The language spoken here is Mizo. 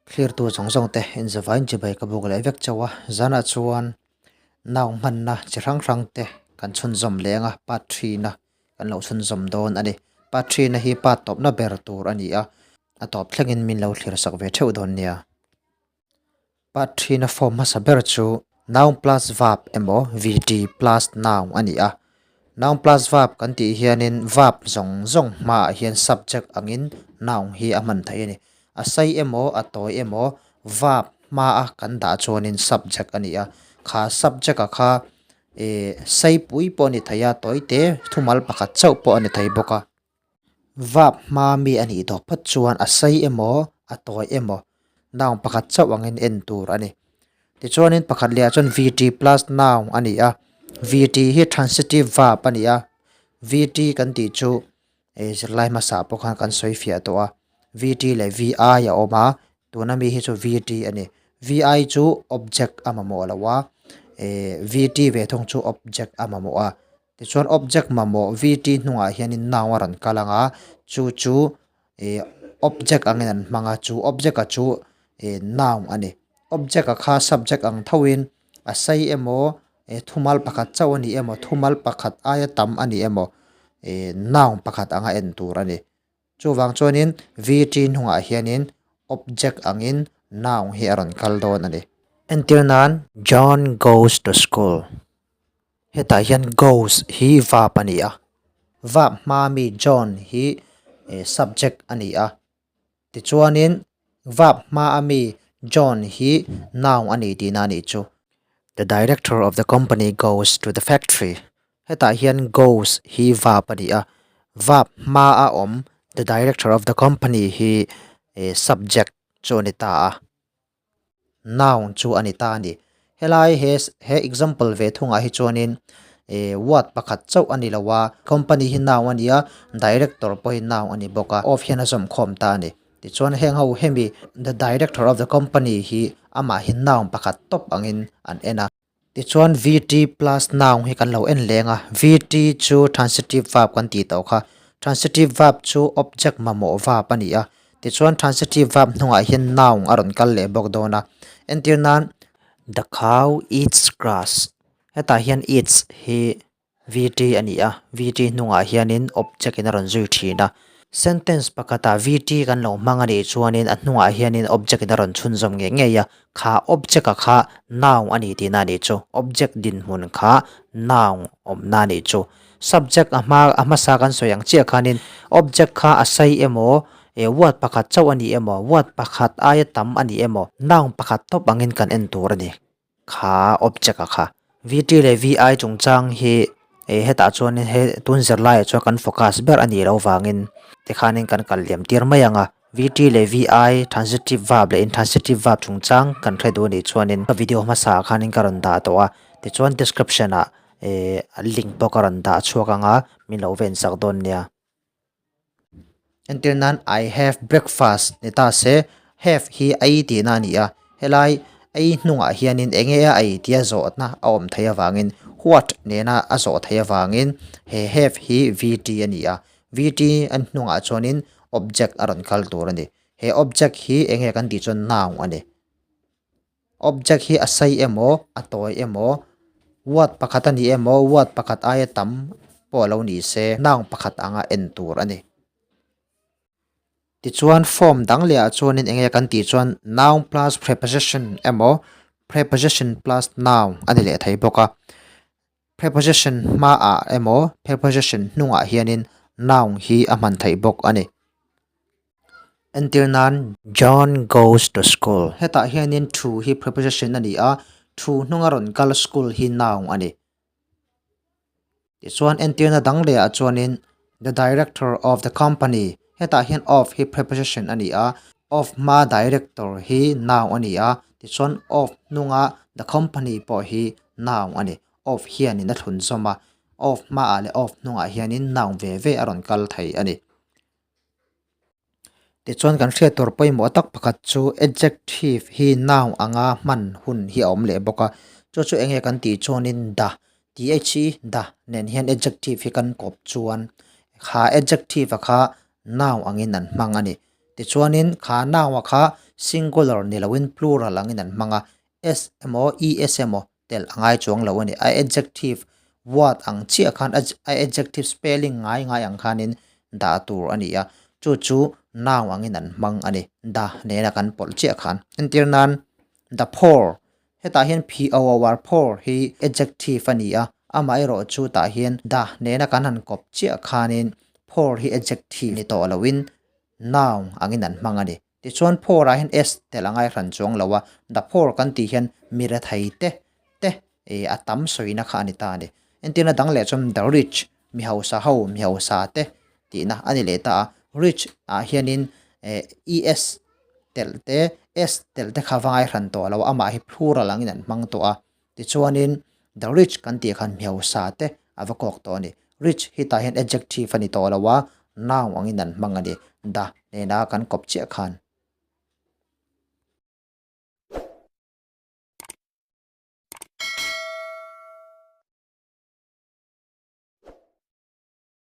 Thlirtu zawng zawng te inzavain chibai ka buk leh vek chauh a, zanah chuan nau hmanna chi hrang hrang te kan chhunzawm leng a, part three na kan lo chhunzawm dawn a ni. Part three na hi part tawpna ber tur a ni a, a tawp thlengin min lo thlir sak ve theuh dawn nia. Part three na form hmasa ber chu noun plus verb emaw VT plus noun a ni a. Noun plus verb kan tih hianin verb zawng zawng hmaah hian subject angin noun hi a hman theih a ni. A sei emaw a tawi emaw verb hmaa kan dah chuanin subject a ni a. Kha subject-a kha ih sei pui pawh a ni thei a, tawi te thumal pakhat chauh pawh a ni thei bawk a. Verb hma mi a nih tawh phawt chuan a sei emaw a tawi emaw noun pakhat chauh angin en tur a ni. Tichuanin pakhat lehah chuan VT plus noun a ni a, VT hi transitive verb a ni a, VT kan tih chu eh zirlai hmasa pawh khan kan sawi fiah tawh a, VT leh VI a awm a, tuna mi hi chu VT a ni. VI chu object a mamawh lo a, eh VT ve thung chu object a mamawh a. Tichuan object mamawh VT hnungah hianin noun a rawn kal ang a, chu chu ih object angin an hmang a, chu object-a chu ih noun a ni. Object-a kha subject ang thoin a sei emaw ih thumal pakhat chauh a ni emaw thumal pakhat aia tam a ni emaw ih noun pakhat anga en tur a ni. Chuvang chuanin VT hnungah hianin object angin noun hi a rawn kal dawn a ni. Entir nan John goes to school. Hetah hian goes hi verb a ni a, verb hma mi John hi subject a ni a, tichuanin verb hma a mi John hi noun a ni tihna a nih chu. The director of the company goes to the factory. Hetah hian goes hi verb a ni a, verb hma a awm the director of the company hi subject chu a ni ta a. Noun chu a ni ta a ni. Helai he he example ve thungah hi chuanin eh word pakhat chauh a ni lo a, company hi noun a ni a, director pawh hi noun a ni bawk a, of hian a zawm khawm ta a ni. Tichuan heng ho hemi the director of the company hi amah hi noun pakhat tawp angin an en a. Tichuan VT plus noun hi kan lo en leng a, VT chu transitive verb kan tih tawh kha. Transitive verb chu object mamawh verb a ni a, tichuan transitive verb hnungah hian noun a rawn kal leh bawk dawn a. Entir nan, The cow eats grass. Hetah hian eats hi VT a ni a, VT hnungah hianin object in a rawn zui thin a. Sentence pakhatah VT kan lo hmang a nih chuanin a hnungah hianin object in a rawn chhunzawm ngei ngei a, kha object-a kha noun a ni tihna a nih chu. Object dinhmun kha noun awmna a nih chu. Subject a hma a hmasa kan sawi ang chiah khanin object kha a sei emaw, eh word pakhat chauh a ni emaw, word pakhat aia tam a ni emaw, noun pakhat tawp angin kan en tur a ni. Kha object a kha. VT leh VI chungchang hi eh hetah chuanin he tun zirlaiah chuan kan focus ber a nih loh vangin tikhanin kan kal liam tir mai ang a. VT leh VI transitive verb leh intransitive verb chungchang kan hre duh a nih chuanin ka video hmasa ah khanin ka rawn dah tawh a. Tichuan description ah eh link pawh ka rawn dah chhuak ang a, min lo ven sak dawn nia. Entir nan I have breakfast ni ta se have hi ei tihna a ni a, helai ei hnungah hianin eng nge a ei tia zawhna a awm theih avangin what nena a zawh theih avangin he have hi VT a ni a, VT a hnungah chuanin object a rawn kal tur a ni. He object hi eng nge kan tih chuan noun a ni. Object hi a sei emaw, a tawi emaw, word pakhat a ni emaw, word pakhat aia tam pawh lo ni se, noun pakhat anga en tur a ni. Tichuan form dang lehah chuanin eng nge kan tih chuan noun plus preposition emaw, preposition plus noun a ni leh thei bawk a. Preposition hmaah emaw preposition hnungah hianin noun hi a hman theih bawk a ni. Entir nan, John goes to school. Hetah hianin thu hi preposition a ni a, thu hnunga rawn kal school hi noun a ni. Tichuan entirna dang lehah chuanin the director of the company. Hetah hian of hi preposition a ni a, of hmaa director hi noun a ni a, tichuan of hnunga the company pawh hi noun a ni. Of hianin a thlun zawm a, of hmaah leh of hnungah hianin noun ve ve a rawn kal thei a ni. Tichuan kan hriat tur pawimawh tak pakhat chu adjective hi noun anga hman hun hi a awm leh bawk a, chu chu eng nge kan tih chuanin the tih hi the nen hian adjective hi kan kawp chuan kha adjective a kha noun angin an hmang a ni. Tichuanin kha noun a kha singular ni loin plural angin an hmang a, s emaw es emaw telh a ngai chuang lo a ni. A adjective word ang chiah khan a adjective spelling ngai ngai ang khanin dah tur a ni a, chu chu noun angin an hmang a ni, the nena kan pawlh chiah khan. Entir nan the poor Hetah hian p-o-o-r, poor, hi adjective a ni a, amaherawh chu tah hian the nena kan han kawp chiah khanin poor hi adjective ni tawh loin noun angin an hmang a ni. Tichuan poor ah hian s telh a ngai hran chuang lo a, the poor kan tih hian mi rethei te te eh a tam sawina kha a ni ta a ni. Entirna dang leh chuan the rich, mi hausa ho, mi hausa te tihna a ni leh ta a, rich ah hianin eh es telh te s telh te kha va ngai hran tawh lo amah hi plural angin an hmang tawh a tichuanin the rich kan tih khan hmeusa te a va kawk tawh a ni rich hi tah hian adjective a ni tawh lo a noun angin an hmang a ni the nena kan kawp chiah khan.